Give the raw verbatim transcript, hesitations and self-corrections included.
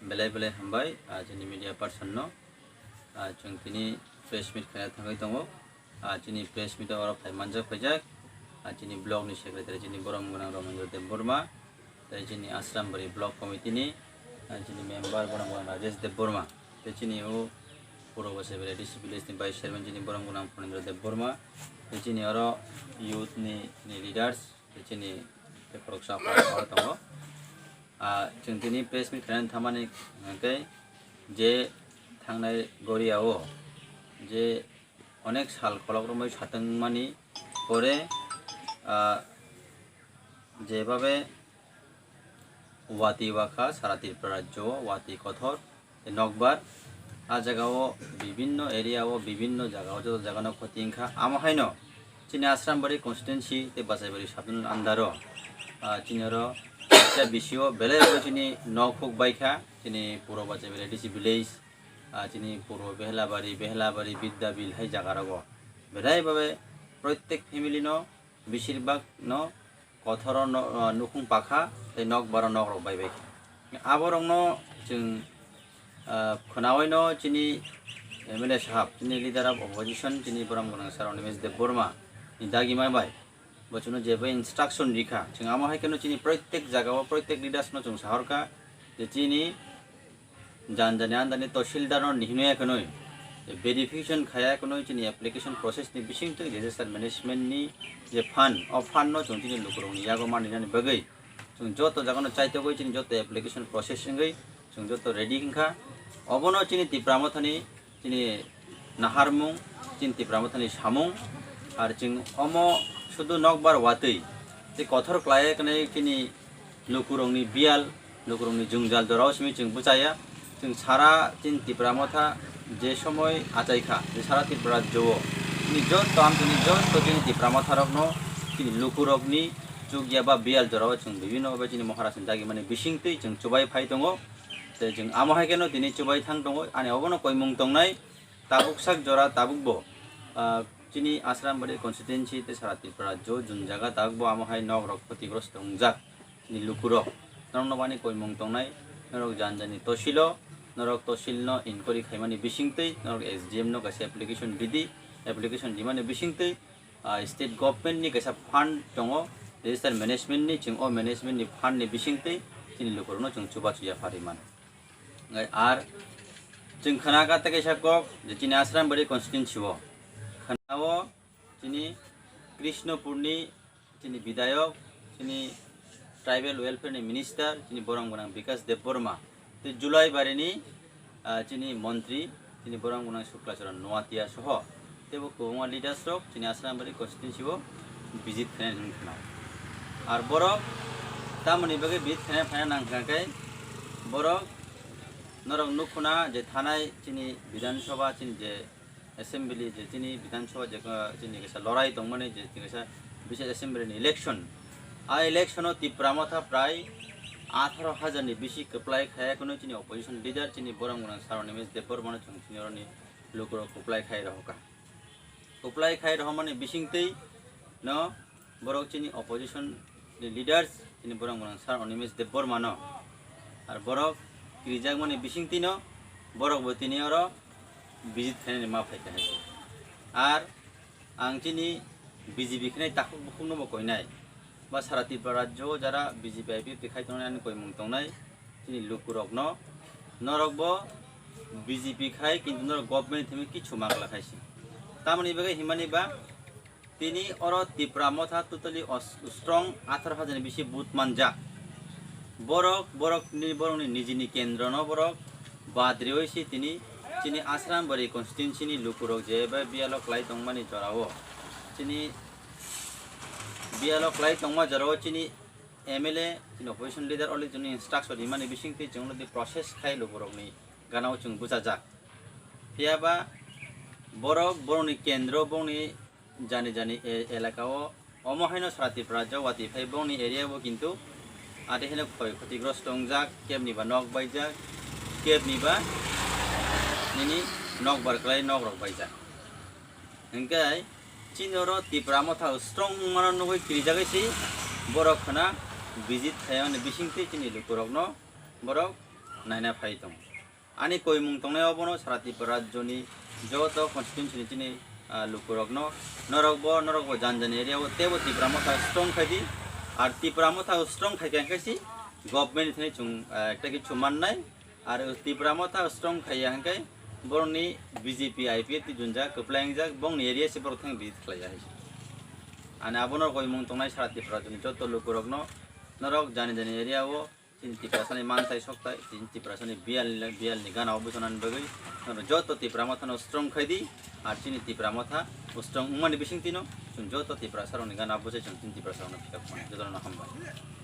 Belai belai hambai, ah, chini media person no. Ah, chwng tini press meet khaina thangwi tongo. Ah, chini press meet oro phai manjak phaijak. Ah, chini block ni secretary chini borom gwnang Ramendra Debbarma. Tei chini Asrambari block committee ni, ah, chini member borom gwnang Rajesh Debbarma. Tei chini o Purbo Bachai Belai D C village ni vice chairman chini borom gwnang Phanindra Debbarma. Tei chini oro youth ni, ni leaders. Tei chini tei khoroksa oro tongo. Ah, chwng tini press meet khainani thamani hwnkhe je thangnai Goria o je onek sal kholok romwi satwngmani pore, ah, jebabe watwi wakha sara Tripura rajyo o watwi kothor. Tei nokbar, ah jaga o bibinno area o, bibinno jaga o, joto jaga no khoti wngkha. Amo haino chini Asrambari constituency tei Bachaibari sub-division under o, ah, chini oro kisa bisi o belai bo chini nok huk baikha, chini Purbo Bachaibari D C village, ah, chini Purbo Behlabari, Behlabari, Bidyabil hai jaga rogo belai babe proitek family no, besir bak no kothoro no, ah, nukhung pakha tei nokbar o nok rok bai bai kha. Aborok no chwng, ah, khwnawi no chini M L A sahab, chini leader of opposition, chini borom gwnang sir Animesh Debbarma ni dagima bai bo chwngno jeba instruction rikha. Chwng amo hai kheno chini proitek jaga o, proitek leaders no chwng sahorkha je chini jani jani andani tahsildar no hinwi khwnwi verification khaiya khwnwi chini application process ni bisingtwi disaster management ni je fund, o fund no chwng chini lukurokni yago manwi nani bagwi chwng joto jaga no chaitogwi chini joto application process wngwi chwng joto ready wngkha. Obono chini Tipra Mothani chini naharmung, chini Tipra Mothani samung, ar chwng omo sudu nokbar watwi tei kothor khlai khwnwi chini lukurokni biyal, lukurokni jwngjal jorao simi chwng bwchaya. Chwng sara chini Tipra Motha je somoi achaikha, je sara Tripura rajyo o chini joto amchini joto chini Tipra Motha rokno chini lukurokni chukya ba biyal jorao chwng bibinno bhabe chini Maharaj ni dagimani bisingtwi chwng chubai phai tongo. Tei chwng amo hai kheno tini chubai thang tongo, ani obono koimung tongnai. Tabuk sak jora tabuk bo, ah, chini Asrambari constituency tei sara Tripura rajyo jwnjaga tabuk bo amo hai nok rok khotigrosto wngjak chini lukurok. Norok no bani koimung tongnai, norok jani jani tosil o, norok tosil no inquiry khaimani bisingtwi, norok S D M no kaisa application ridi, application rimani bisingtwi, ah, state government ni kaisa fund tongo, disaster management ni, chwng o management ni fund ni bisingtwi chini lukurok no chwng chubachu yapharwi mano. Ar chwng khwnakha tei kaisa kok je chini Asrambari constituency o khwnao chini Krishnopurni chini bidayok, chini tribal welfare ni minister, chini borom gwnang Bikash Debbarma tei Julaibarini, ah, chini montri, chini borom gwnang Sukla Charan Noatia soho teibo kwbangma leaders rok chini Asrambari constituency o visit khainai hwnwi khwnao. Ar borok tamoni bagwi visit khaina phaina nang kha khe borok norok nukhuna je thanai chini Bidhan Sabha chini je assembly je chini Bidhan Sabha je, ah, chini kaisa lorai tongmani je chini kaisa bisi assembly ni election. A election o Tipra Motha prai atharo hajar ni bisi kwplai khaya kheno chini opposition leader chini borom gwnang Sir Animesh Debbarma no chwng chini oroni lukurok kwplai khai rohorkha. Kwplai khai rohormani bisingtwi no borok chini opposition ni leaders chini borom gwnang Sir Animesh Debbarma no ar borok kirijakmani bisingtwi no borok bo tini oro visit khainani ma phaikha hai. Ar ang chini B J P khainai takhuk bukhuk no bo koinai ba sara Tripura rajyo o jara B J P I P F T khai tongnai ani koimung tongnai chini lukurokno norok bo B J P khai kintu norok government thimi kichu mangla khaisi. Tamoni bagwi himani ba tini oro Tipra Motha totally os-, strong atharo hajar ni bisi vote manjak. Borok, borok ni, borok ni nijini kendro no borok bad riwi si tini chini Asrambari constituency ni lukurok je bai biyalo klai tongmani jorao chini biyalo klai tongma jorao chini M L A, chini opposition leader oli chini instruction rimani bisingtwi chwng di process khai lukurokni ganao chwng bwchajak. Phiya ba borok, borokni kendro, borokni jani jani e-, elaka o omo haino sara Tripura rajyo watwi phai borokni area bo kintu ate haino khoi khoti grosto wngjak, kebni ba nok baijak, kebni ba nini nok bar kwlai nok rok baijak. Hingke chini oro Tipra Motha strong wngmano nugwi kirijagwi si borok khna visit khaiyani bisingtwi chini lukurokno borok naina phai tongo. Ani koimung tongnai obono sara Tripura rajyoni joto constituency ni chini, ah, lukurokno, norokbo, norokbo jan jani area o teibo Tipra Motha strong khai di. Ar Tipra Motha strong khai khe hwnkhe si government ni thani chwng, ah, ekta kichu mannai. Ar Tipra Motha strong khaiya hwnkhe borokni B J P I P F ti junjak, kwplai wngjak, bongni area se borok thang visit khlaiya hai. Ani abono koimung tongnai sara Tripura rajyoni joto lukurokno norok jani jani area o chini Tiprasani manthai sokthai, chini Tiprasani biyalni, biyalni gana o bwchanani bagwi norok joto Tipra Mothano strong khai di, ar chini Tipra Motha strong wngmani bisingtwino chwng joto Tiprasarokni gana o bwchai chwng chini Tiprasarokno phiya phone. Jotono hambai.